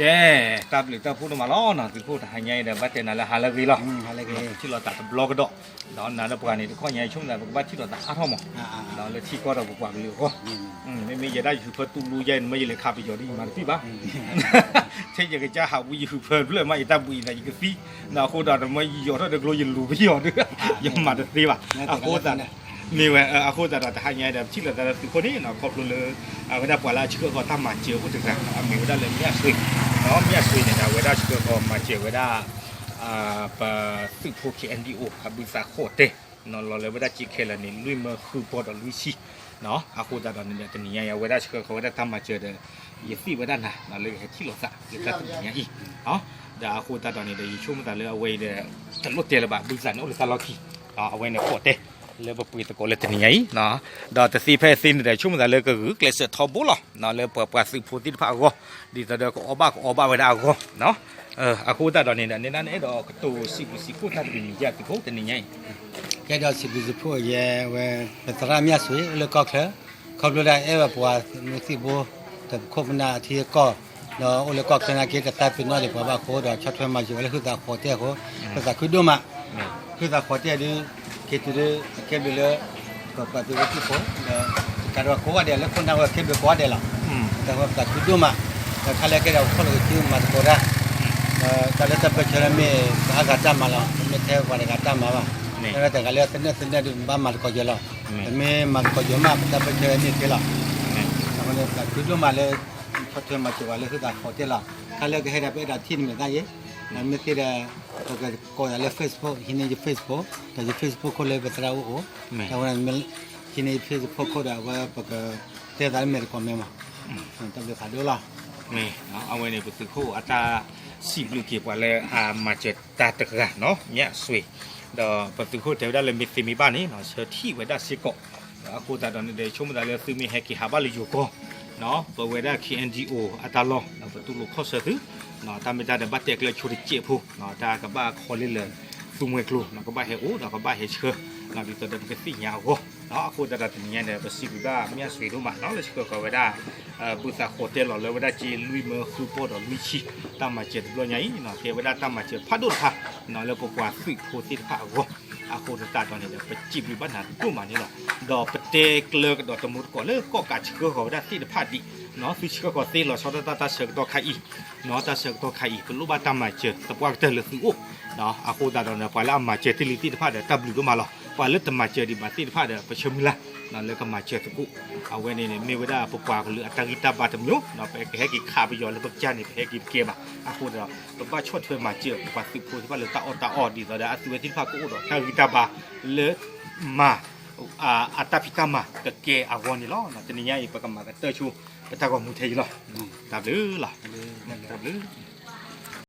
ကဲ, တၢ်ဘျုးတၢ်ဖှိၣ်ဒိၣ်မးလီၤနီၤ သုးခိၣ် တဟါညါအံၤဒီး ဘၣ်တဲနၤလၢဟါလၢအဂ့ၤလီၤ. ထံၣ်လိာ်သးတဘျီကဒီး, ဒီးနၤဒီးပှၤန့ၣ် တခီညါအံၤ ဆိကမိၣ်သး ပကဘၣ်ထံၣ်လိာ်သးအါထီၣ်မး, ဒီးလၢထံကီၢ်ဒီးပပှၤကလုာ်အဂီၢ်, မ့မ့ၢ်ယဲဒၣ်ယဟုးဖၢတူၢ်လိယါအံၤ နမ့ၢ်ယလဲၤခးပယီၤဒ်ယမၤတသံဘၣ်, ထဲယကစၢ်ဟးဝံယဟုးဖၢဖျၢၣ်မး ယတၢ်ဘှံးအံၤသးယကသံ, အဃိဒီးနမ့ၢ်ယယီၤထီၣ်ဒီးကျိယလူၤပယီၤဒီး ယမၤတသ့ဘၣ်. အဃိသတး မ့ၢ်ဝဲ အဃိသတးဒီး တဟါညါဒီး ပထံၣ်လိာ်သးဒီးသုးခိၣ်န့ၣ်နီၤ ခီဖျိလၢ အဝဲဒၣ်ပှၤလၢအဆှၢဃီၤတၢ်မၤစၢၤအိၣ်တဂၤနီၤ အမံၤဝဲဒၣ်လၢမၠၣ်စွ့, မၠၣ်စွ့န့ၣ်ဒီး အဝဲဒၣ်ဆှၢဃီၤမၤစၢၤဝဲဒၣ် ပသုးဖိ K N D O အဘုသးဃိးတဲ လီၤလၢဝဲဒၣ်က့ခဲလၢာ်န့ၣ် လွံၢ်မၢဃုပီၢ်ဒီးလွံၢ်ဆံ, အဃိသတးဒီးန့ၣ်ဒီး တနံၤညါအံၤ အဝဲဒၣ်ဆှၢဃီၤဝဲဒၣ်တၢ်မၤစၢၤဒီး ယသံၣ်ဝဲဒၣ်နၤ လၢကဟဲထံၣ်လိာ်သးလၢတၢ်တနံၤညါအံၤ, ဒီးအဃိသတးဒီးန့ၣ်ဒီး ယဆိကမိၣ်သးလၢအဝဲအံၤဒီး တလိၣ်တဲလၢၤဘၣ် ဘုသးန့ၣ်အိၣ်လၢတၢ်လီၢ်ခံ, အဝဲန့ၣ်ဃိးတဲ လၢပပှ့ၤသကိးလၢတနံၤညါအံၤ, ဒီးတသ့ဖဲအသ့န့ၣ်ဒီး ဆိကမိၣ်သးလၢကဂုာ်ကျဲးစၢးထီဘိလီၤ လၢပပှၤသုးဖိသ့ၣ်တဖၣ်အဂီၢ်, ဒ်သိးဒီးကအီၣ်ဘၣ်ကအီဘၣ်ဝဲဒၣ်အဂီၢ်, အဃိသတးဒီးန့ၣ်ဒီး နဲဒၣ်န့ၣ်အဲၣ်ဒိးကတိၤစံးဘျုးစံးဖှိၣ်တၢ်တမံၤမံၤယါသုးခိၣ်တနံၤညါအံၤ, ကဲဒီးစံးဘျုးစံးဖှိၣ်ယဲဝဲ ပသရၣ်မၠၣ်စွ့ အိၣ်လၢကီၢ်ချၢ, ခီဖျိလၢအအဲၣ်ဝဲပှၤမုၢ်သံၣ်ဘိ ဒီးပခိၣ်ပနၢ်အထံအကီၢ်, ဒီးအိၣ်လၢကီၢ်ချၢနာ်က့ တသးပ့ၤနီၣ်ဒံးပှၤဘၣ်အဃိ ဒီးဆီၣ်ထွဲမၤစၢၤဝဲလၢဟုသးဃိးတဲအဃိ, ပသးခုဒိၣ်မး, ဟုသးဃိးတဲဒုး က့ၤတုၤလၢအကဲဘျုးလၢ ပပှၤသုးဖိသံၣ်ဖိ ဒီး တကးဒီးကိးဂၤဒဲးလၢခိၣ်နၢ်ဝဲကဲဘျုးကိးဂၤဒဲးလီၤ, တၢ်ဝဲပသးခုဒိၣ်မး, ဒီးခါလၢကဲဒီးပခီၣ်လီၤကစုမၤသကိးတၢ် ဒီးတၢ်လၢတၢ်ပၢၢ်ဆၢလၢမ့ၢ် ပအါဂၤတၢ်မၤလီၤ, ပမ့ၢ်ထဲပှၤတဂၤတၢ်မၤဘၣ်, တၢ်လၢတဂၤလၢသနၢၣ်သနၢၣ်ဒုး ပဘၣ်မၤသကိးယဲလီၤ, ပမ့ၢ်မၤသကိးယဲမး ပတၢ်ပၢၢ်ဆၢလၢမ့ၢ်ထဲလီၤ, အဃိန့ၣ် ပသးခုဒိၣ်မးလၢ ဆီၣ်ထွဲမၤစၢၤပှၤလၢဟုသးဃိးတဲလီၤ, ခါလၢကဟဲဒီးပအဲၣ်ဒိးထံၣ်နမဲာ်သၣ်ယဲ, မ့ၢ်သ့ဒီး ပကကိးယၤလၢ Facebook ဟံးန့ၢ်ယ Facebook ဒီးယ Facebook ခိၣ်လၢပသရၣ်အိၣ်အိၣ်, တၢ်ဝဲ ဟံးန့ၢ်ယ Facebook ခိၣ်ဒီးအဝဲပကတဲသးလၢမဲာ်သကိးမဲာ်မး, တၢ်ဘျုးဖးဒိၣ်လီၤ. မ့ၢ် အဝဲန့ၣ် ပသုးခိၣ်အတၢ်စံးဘျုးက့ၤပှၤလၢအမၤစၢၤတၢ်တဂၤနီၤ မၠၣ်စွ့, ဒီးပသုးခိၣ်တဲဝဲဒၣ်လၢမ့ၢ်သ့မ့ၢ်ဘၣ်န့ၣ် ဆၢထံၣ်ဝဲဒၣ်စ့ၢ်ကီး, အဃိသတးဒီးန့ၣ်ဒီး ဆိကမိၣ်သးလၢသုမ့ၢ်ဟဲက့ၤဟးဘၣ်လၢယိၤကီၢ် ပဝဲဒၣ် K N D O အတၢ်လီၢ် ပတူၢ်လိာ်ခီၣ်ဆၢသု, တၢ်မ့ၢ်တၢ်ဒီးဘၣ်တဲကျၢၤဆိတစဲးဖိ, တၢ်ကဘၣ်ခီလ့လၢသုမှဲကျိ ကဘၣ်ဟဲအိၣ်ဒီးကဘၣ်ဟဲဆှၢ, ဒ်သိးဒီးပကသ့ၣ်ညါအဂီၢ်, အဃိသတးဒီးတနံၤညါဒီး ပစံးဘျုးဘၣ်မၠၣ်စွ့ဒိၣ်မးနီၤ လၢဆှၢဃီၤဝဲဒၣ် ဘုသးဃိးတဲလီၤလၢဝဲဒၣ်က့လွံၢ်မၢဃုပီၢ်ဒီးလွံၢ်ဆံ တၢ်မၤစၢၤတဘျီညါအံၤနီၤ ကဲဝဲဒၣ်တၢ်မၤစၢၤဖးဒိၣ်တဖၣ် လၢပပှၤသုးဖိသ့ၣ်တဖၣ်အဂီၢ်, အဃိသတးဒီးန့ၣ်ဒီး ပစံးဘျုးဘၣ်နၤဒိၣ်မးန့ၣ်လီၤ. ဒီးပတဲကျၢၤကဒီးတမူတကိးလၢကီၣ်ကးဆှၢဃီၤဝဲဒၣ်သ့ၣ်တဖၣ်ဒံး, သုဆှၢဃီၤသ့လီၤဆီဒၣ်တၢ်တၢ်ဆၢကတီၢ်ခါအံၤ, တၢ်ဆၢကတီၢ်ခါအံၤ ပလိၣ်ဘၣ်တၢ်မၤစၢၤသပှၢ်ကတၢၢ်လၢသုအိၣ်, အဃိသတးဒီးန့ၣ် ပှၤလၢအမၤစၢၤတ့ၢ်လံသ့ၣ်တဖၣ်ဒီးတၢ်ဘျုးဒိၣ်မးလီၤ. ပှၤလၢတမၤစၢၤဒံးဘၣ်သ့ၣ်တဖၣ်ဒီး ပဆၢမုၢ်လၢ် လၢကမၤစၢၤသကိး, အဝဲန့ၣ်န့ၣ် မ့ၢ်ဝဲဒၣ်ပပှၤကလုာ်အတၢ်ဂံၢ်တၢ်ဘါတမံၤ, ပကဟဲက့ၤခးပယီၤလၢပကစၢ်န့ၣ် ပဟဲက့ၤတကဲဘၣ်. အဃိဒီး ပဘၣ်ဆီၣ်ထွဲမၤစၢၤပပှၤသုးဖိသ့ၣ်တဖၣ်လၢတၢ်အီၣ်တၢ်အီဒ်သိးဒီး အသုဝဲသ့ၣ်တဖၣ်ကအိၣ်ဒီးတၢ်ဂံၢ်တၢ်ဘါလၢ မၤ အတၢ်ဖံးတၢ်မၤကကဲအဂီၢ်န့ၣ်လီၤ. တနံၤညါအံၤ ပကမၤကတၢၢ်ဆိ ပတၢ်ဂီၤမူထဲအံၤလီၤ. တၢ်ဘျုးလီၤ. တၢ်ဘျုး